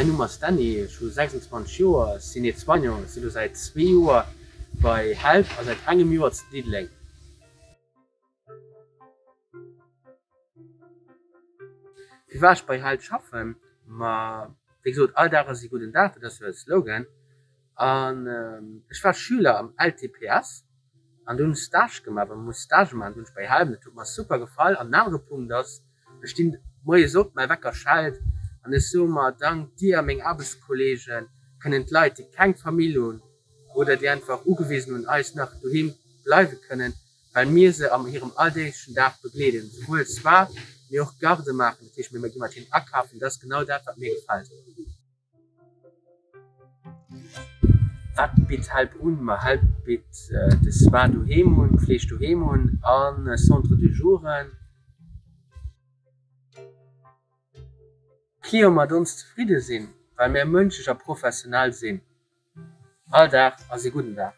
Mäin Numm ass Dany, ech hu 26 Joer, ech sinn Aide-Soignant, ech si lo säit zwee Joer bei Help a säit engem Joer zu Diddeleng. Firwat ech bei Help schaffen? Ma wéi gesot, all Dag ass ee gudden Dag, dat ass jo eise Slogan. An ech war Schüler am LTPS an do hunn ech Stage gemaach, well man muss Stage maachen, do hunn ech bei Help, dat huet mer super gefall. An den anere Punkt ass, Ech stinn moies op, mäi Wecker schellt an ech soe mer, Dank dir a meng Aarbechtskolleege kënnen d'Leit, déi keng Famill hunn oder déi einfach ugewisen un eis nach doheem bleiwe kënnen, well mir se am hirem alldeeglechen Dag begleeden, souwuel Soins, mee och Garde maachen, dat heescht mir gi mat hinnen akafen. Dat ass genau dat, wat mir gefält. Wat bitt Help un? Ma Help bitt de Soins doheem un, d'Fleeg doheem un a Centre de jouren. Client mat ons zefridde sinn, well mär mënschlech a professionell sinn. All Dag ass ee gudden Dag.